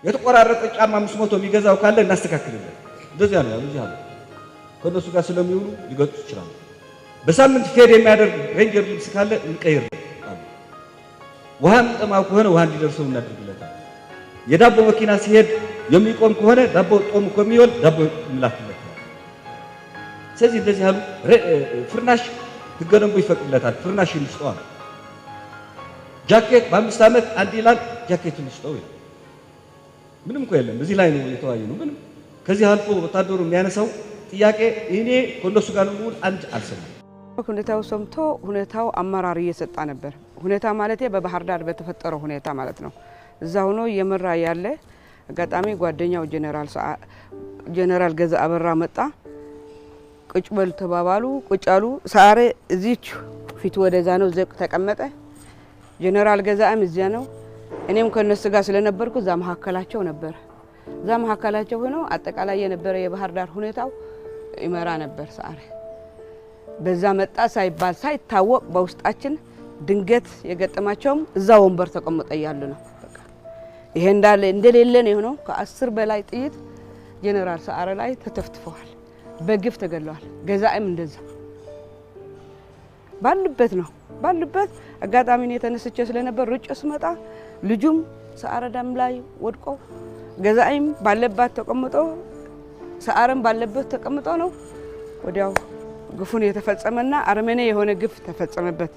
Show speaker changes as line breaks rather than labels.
የተቆራረጠ ጫማ 500 የሚገዛው ካለ እናስተካክልለን። እንደዚያ ነው ያሉ። እዚህ አሉ። ከእነሱ ጋር ስለሚውሉ ሊገጡ ይችላሉ። በሳምንት fade የሚያደርግ ሬንጀር ልብስ ካለ እንቀይር አሉ። ውሃ የሚጠማው ከሆነ ውሃ እንዲደርሰው እናደርግለታል። የዳቦ መኪና ሲሄድ የሚቆም ከሆነ ዳቦ ጦም ከሚወል ዳቦ እንላክለታል። ስለዚህ እንደዚህ ያሉ ፍርናሽ ህገ ደንቡ ይፈቅድለታል። ፍርናሽ እንስጠዋል። ጃኬት በ5 ዓመት አንድ ይላል፣ ጃኬት እንስጠው ይላል። ምንም እኮ የለም። እዚህ ላይ ነው የተወያዩ ነው። ምንም ከዚህ አልፎ ወታደሩ የሚያነሳው ጥያቄ እኔ ከእነሱ ጋር ነው አንድ አልሰማም።
ሁኔታው ሰምቶ ሁኔታው አመራር እየሰጣ ነበር። ሁኔታ ማለት በባህር ዳር በተፈጠረው ሁኔታ ማለት ነው። እዛ ሆኖ እየመራ ያለ አጋጣሚ ጓደኛው ጀነራል ገዛ አበራ መጣ። ቁጭ በሉ ተባባሉ። ቁጭ አሉ። ሰዓረ እዚች ፊቱ ወደዛ ነው፣ እዚያ ተቀመጠ። ጀነራል ገዛም እዚያ ነው። እኔም ከነሱ ጋር ስለነበርኩ እዛ መካከላቸው ነበር። እዛ መካከላቸው ሆኖ አጠቃላይ የነበረ የባህር ዳር ሁኔታው ይመራ ነበር ሰዓረ። በዛ መጣ ሳይባል ሳይታወቅ በውስጣችን ድንገት የገጠማቸውም እዛ ወንበር ተቀምጠ እያሉ ነው። በቃ ይሄ እንዳለ እንደሌለ ነው የሆነው። ከ10 በላይ ጥይት ጀነራል ሰዓረ ላይ ተተፍትፈዋል፣ በግፍ ተገለዋል። ገዛኤም እንደዛ ባሉበት ነው ባሉበት። አጋጣሚ እኔ ተነስቼ ስለነበር ሩጬ ስመጣ ልጁም ሰዓረ ደም ላይ ወድቆ ገዛኤም ባለባት ተቀምጦ ሰዓረም ባለበት ተቀምጦ ነው ወዲያው ግፉን የተፈጸመና አረመኔ የሆነ ግፍ ተፈጸመበት።